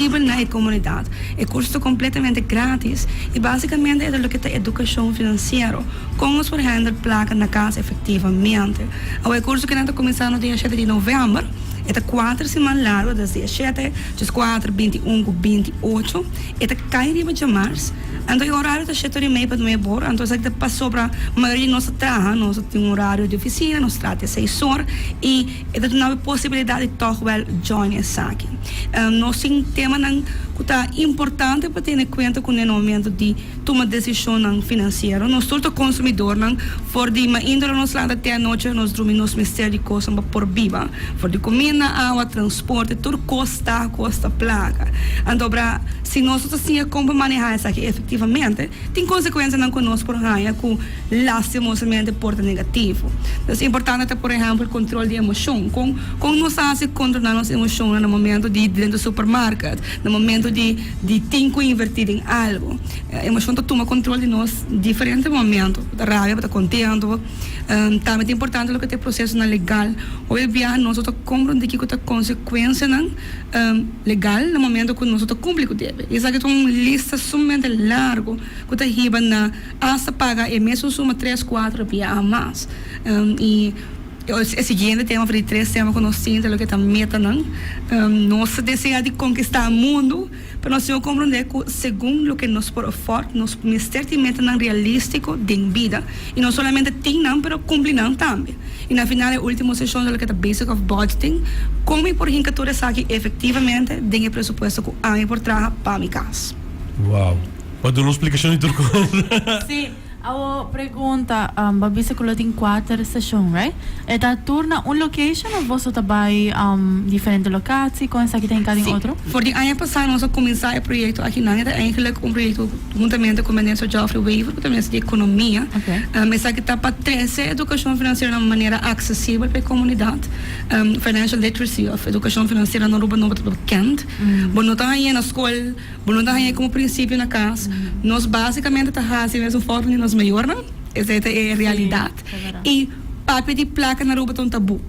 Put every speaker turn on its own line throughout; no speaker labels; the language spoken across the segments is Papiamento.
Disponibel na e komunidat. E kurso ta kompletamente gratis i basikamente e ta loke ta edukashon finansiero, kon nos por handle plaka na kas efektivamente. Awe e kurso kinan ta kuminsá no dia shete di novèmber, e ta kuater siman largu, des dia shete, djes kuater, 21 ku 28. E ta kai riba djamars, anto e orario ta shete ora i mei pa nuebe or, anto esaki ta pasobra mayoria di nos ta traha, nos ta tin un orario di ofisina, nos traha te seis or i E ta duna bo e posibilidat di tòg wèl join esaki. Nos tin temanan ku ta importante pa tene kuenta kuné na momento di tuma desishonnan finansiero. Nos tur ta konsumidornan, for di mainta lo nos lanta te anochi lo nos drumi nos mester di kosnan pa por biba. For di kuminda, awa, transporte, tur kos ta kosta plaka. Anto bra si nos no ta siña kon pa manehá esaki efektivamente, tin konsekuensianan ku nos por haña ku lastimosamente por ta negativo. Entonces importante ta por ehempel control di emocion. Con con nos ta haci controla nos emocionnan na momento di drenta supermarket, na momento di di tin cu inverti den algo. Emocion ta tuma control di nos diferente momento. Bo ta rabia, bo ta contento. Tambe ta importante loke ta e procesonan legal. Hopi biaha nos no ta comprende kico ta consecuencianan legal na momento cu nos no ta cumpli cu debe. Esaki ta un lista sumamente largo cu ta hiba na Hasta paga e mesun suma tres cuatro bia mas. Y e siguiente tema for di tres tema cu nos tin ta loke ta metanan. Nos ta desea di conkista mundo, pero nos tin cu comprende cu segun loke nos por afford nos mester tin metanan realistico den bida. Y no solamente tin nan pero cumpli nan tambe. Y na final e ultimo sesion ta loke ta basic of budgeting, con mi por hinca tur esaki efectivamente den e presupuesto cu ami por traha pa mi cas.
Wow. Pa duna un splikashon di tur kos.
Sí. Awo pregunta, bo a bisa ku lo tin kuater seshon, right? E ta tur na un location of boso ta bai diferente lokatie? Kon esaki ta hinká den otro?
Sí. For di aña pasá nos a kuminsá e proyekto akinan. E ta eigenlijk un proyekto huntamente ku Minister Geoffrey Wever, ku ta Minister di Ekonomia. Esaki ta pa trese edukashon finansiero na un manera aksesibel pa e komunidat. Financial literacy of edukashon finansiero na Aruba no ta bekend. Bo no ta hañ'é na skol. Bo no ta haña komo prinsipio na kas. Nos básikamente ta hasi mesun forma di nos mayornan. Esei ta e realidat. I papia di plaka na Aruba ta un tabú.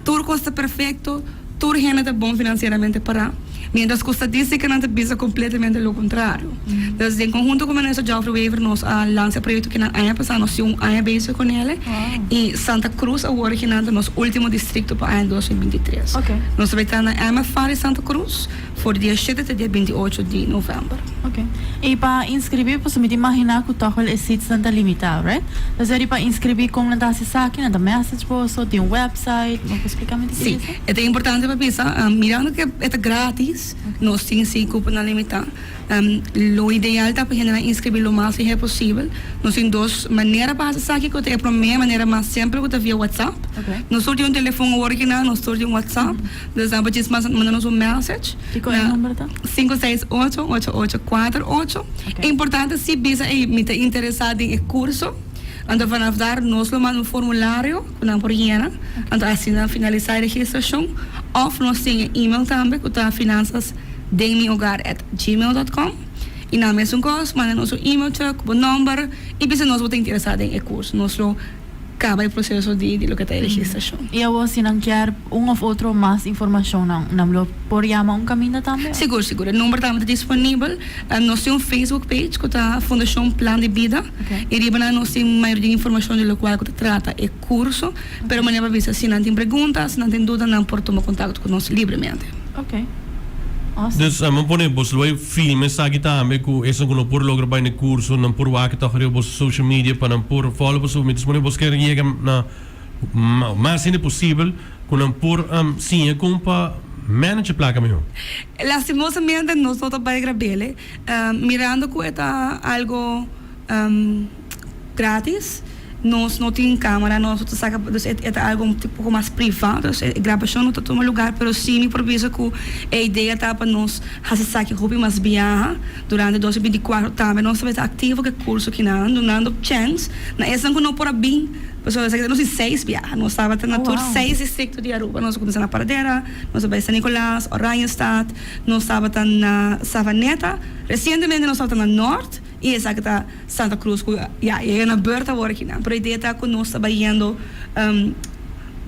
Tur kos ta perfekto, tur hende ta bon finansieramente pará, miéntras ku statistikanan ta bisa kompletamente lo kontrario. Dus den konhunto ku Minister Geoffrey Wever nos a lansa e proyekto kinan aña pasá, nos tin un aña bezig ku nele. I Santa Cruz awor kinan ta nos último distrikto pa aña 2023. Nos ta bai ta na MFA di Santa Cruz. For di dia shete te dia 28 di novèmber.
Ok. I pa inskribí, pasobra mi ta imaginá ku tòg wèl e sitsnan ta limitá, right? Entonces eri pa inskribí kon nan ta hasi esaki? Nan ta message boso? Tin un website? Bo por splika mi di
Sí. E ta importante pa bisa, mirando ku e ta gratis, nos tin sí kuponan limitá. Lo ideal ta pa hendenan inskribí lo mas lihé posibel. Nos tin dos manera pa hasi esaki, ku ta e promé manera mas simpel ku ta via WhatsApp. Nos tur tin un telefon awor kinan, nos tur tin WhatsApp. Dus nan por djis mas manda nos un message.
Kiko e number ta?
568 8848. Importante si bisa ey mi ta interesa den e curso. Anto vanaf daar nos lo manda un formulario cu nan por yena. Anto asina finalisa e registracion. Of nos tin e email tambe cu ta finanzasdenmiogar@gmail.com. Y nan mesun cos manda nos un email terug cu bo nomber y bisa nos bo ta interesa den e curso. Nos lo Caba e proceso di di loke ta e registracion.
Y awor si nan kier un of otro mas informacion nan nan lo por yama un caminda tambe?
Sigur, sigur. E number tambe ta disponibel. Nos tin un Facebook page cu ta Fundacion Plan di Bida. Y riba nan nos tin mayoria di informacion di locual cu ta trata e curso. Pero manera pa bisa si nan tin pregunta, si nan tin duda nan por tuma contacto cu nos libremente.
Ok.
Dus nan pone boso lo bai filma esaki tambe ku esnan ku no por logra bai na e kurso nan por wak tòg riba boso social media pa nan por follow pasobra mi ta supone boso kier yega na mas hende posibel ku nan por siña kon pa manage e plaka mihó.
Lastimosamente nos no ta bai grab'el mirando ku e ta algo. Gratis, nos no tin camara, nos no ta saca, dus e ta algo un poco mas priva, dus e grabacion no ta tuma lugar, pero si mi por bisa cu e idea ta pa nos haci esaki hopi mas biaha durante 2024 tambe nos ta bay ta activo cu e curso kinan, dunando chance na esnan cu no por a bin, pasobra esaki ta nos di seis biaha, nos tabata na tur seis districto di Aruba, nos a cuminsa na Paradera, nos a bay San Nicolas, Oranjestad, nos tabata na Savaneta, recientemente nos tabata na Noord. I esaki ta Santa Cruz ku ya yega na beurt awor akinan. Pero idea ta ku nos ta bayendo.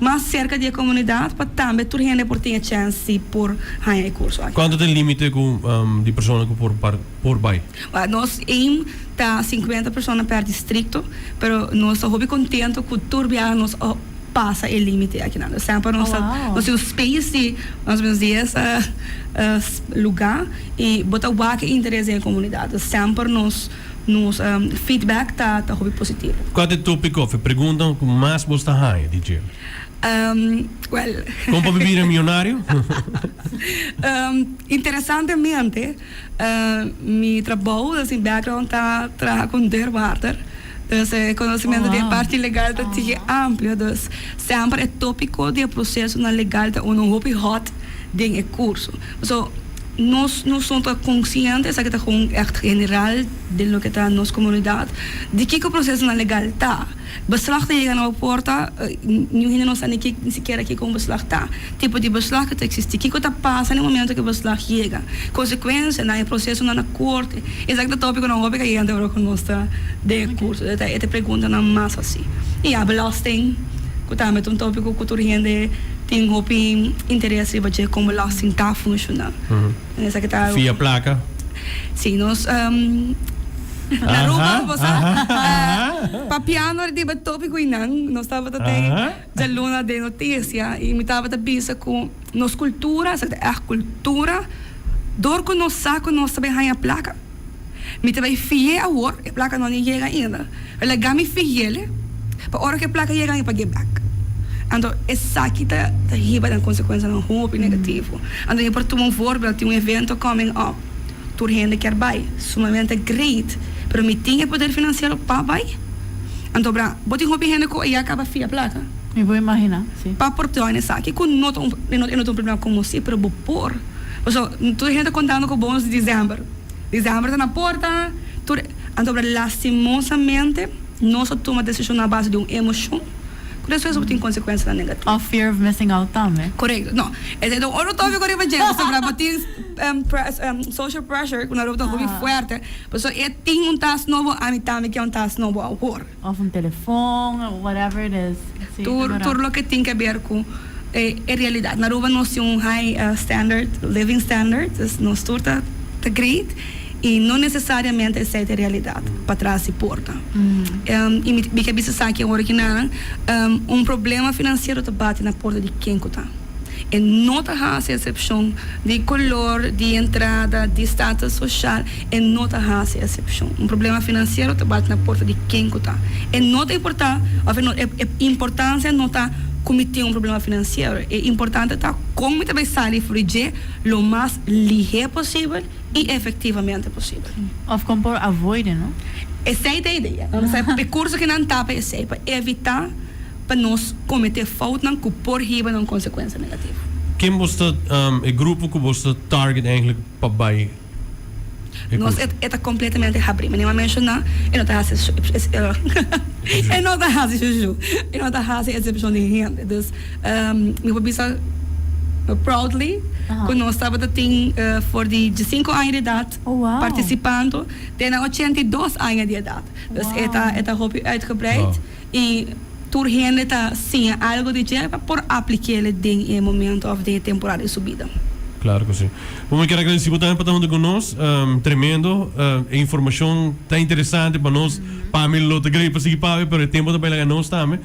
mas serka di e komunidat pa tambe tur hende por tin e chèns di por haña e kurso aki.
Kuantu ta e límite ku di persona ku por por bai?
Wèl, nos aim ta sinkuenta persona per distrikto, pero nos ta hopi kontentu ku tur biaha nos a pasa e límite akinan. Dus semper nos ta nos tin un space di mas o menos dies lugá i bo ta wak e interes den e komunidat. Dus semper nos nos feedback ta ta hopi positivo.
Kua ta e tópiko òf e pregunta ku mas bo ta haña di dje?
Wèl.
Kon pa bira mionario?
Interesantemente mi trabou, dus mi background ta traha ku deurwaarder. Dus e konosementu di e parti legal ta tiki amplio. Dus semper e tópiko di e prosesonan legal ta unu hopi hòt den e kurso. So nos nos no ta konsiente, esaki ta gewoon ègt general den loke ta nos komunidat, di kiko prosesonan legal ta. Beslag ta yega na bo porta, niun hende no sa ni ni sikiera kiko un beslag ta. Tipo di beslag ku ta eksistí, kiko ta pasa na e momento ku e beslag yega, konsekuensianan, e prosesonan na korte. Esaki ta tópikonan hopi kayente ora ku nos ta den e kurso. E ta e preguntanan mas hasi. I ya, belasting, ku tambe ta un tópiko ku tur hende tin hopi interes riba dje, kon belasting ta funshoná. Esaki ta algu.
Fia plaka.
Sí, nos na Aruba bo sa papiando riba e tópiko einan, nos tabata den djaluna den notisia i mi tabata bisa ku nos kultura, esaki ta ègt kultura, dor ku nos sa ku nos ta bai haña plaka, mi ta bai fi'é awor, e plaka no ni yega ainda, pero laga mi fi'éle pa ora ku e plaka yega mi pag'é bèk. Anto esaki ta hiba den konsekuensianan hopi negativo. Anto mi por tuma un voorbeeld, tin un evento coming up, tur hende kier bai, sumamente great, pero mi tin e poder finansiero pa bai? Anto bra, bo tin hopi hende ku ya kaba fia plaka.
Mi por imaginá, si.
Pa por join esaki, ku no ta un, e no ta un problema komo si, pero bo por. Pasobra tur hende ta kontando ku bonus di december. December ta na porta, tur, anto bra lastimosamente nos a tuma desishon a base di un emoshon. Ku despues bo tin konsekuensianan negativo.
Of fear of missing out tambe.
Korekto. No, esei ta un otro tópiko riba dje, pasobra bo tin social pressure ku na Aruba ta hopi fuerte. Pasobra e tin un tas nobo, ami tambe ke un tas nobo awor.
Of un telefon, whatever it is.
Si, ta Tur tur loke tin ke ber ku e realidat. Na Aruba nos tin un high standard, living standard, dus nos tur ta ta great. I no nesesariamente esei ta e realidat patras di porta. I mi ke bisa esaki awor aki nan, un problema finansiero ta bati na porta di ken ku ta. E no ta hasi esepshon di kolor, di entrada, di status soshal, e no ta hasi esepshon. Un problema finansiero ta bati na porta di ken ku ta. E no ta importá, òf e importansia no ta ku mi tin un problema finansiero, e importante ta kon mi ta bai sali for di dje lo mas lihé posibel. i efectivamente posibel.
Of con por avoid no?
Esey ta e idea. E curso ki nan ta pa esey, pa evita pa nos comete foutnan cu por hiba na un consecuencia negativo.
Ken bo sta, e grupo cu bo sta target eigenlijk pa bay e
Nos
curso?
e ta completamente habri. Manera mi a menciona, e no ta haci e no ta haci shushu. E no ta haci excepcion di hende. Dus mi por bisa proudly ku nos tabata tin for di diesinko aña di edat partisipando te na 82 aña di edat. Dus e ta e ta hopi uitgebreid i tur hende ta siña algo di dje pa por aplik'el den e momento òf den e temporada di su bida.
Claro cu si. Bon, mi kier agradeci bo tambe pa ta hunto cu nos. Tremendo. E informacion ta interesante pa nos. Pa mi lo ta great pa sigui papia, pero e tempo ta bay laga nos tambe.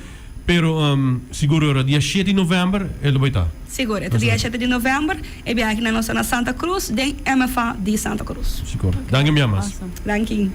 Pero sigur ora dia shete di november e lo bay ta.
Sigur, e ta dia shete di november, e biahe nan nos ta na Santa Cruz den MFA di Santa Cruz.
Sigur. Danki mi amas.
Danki.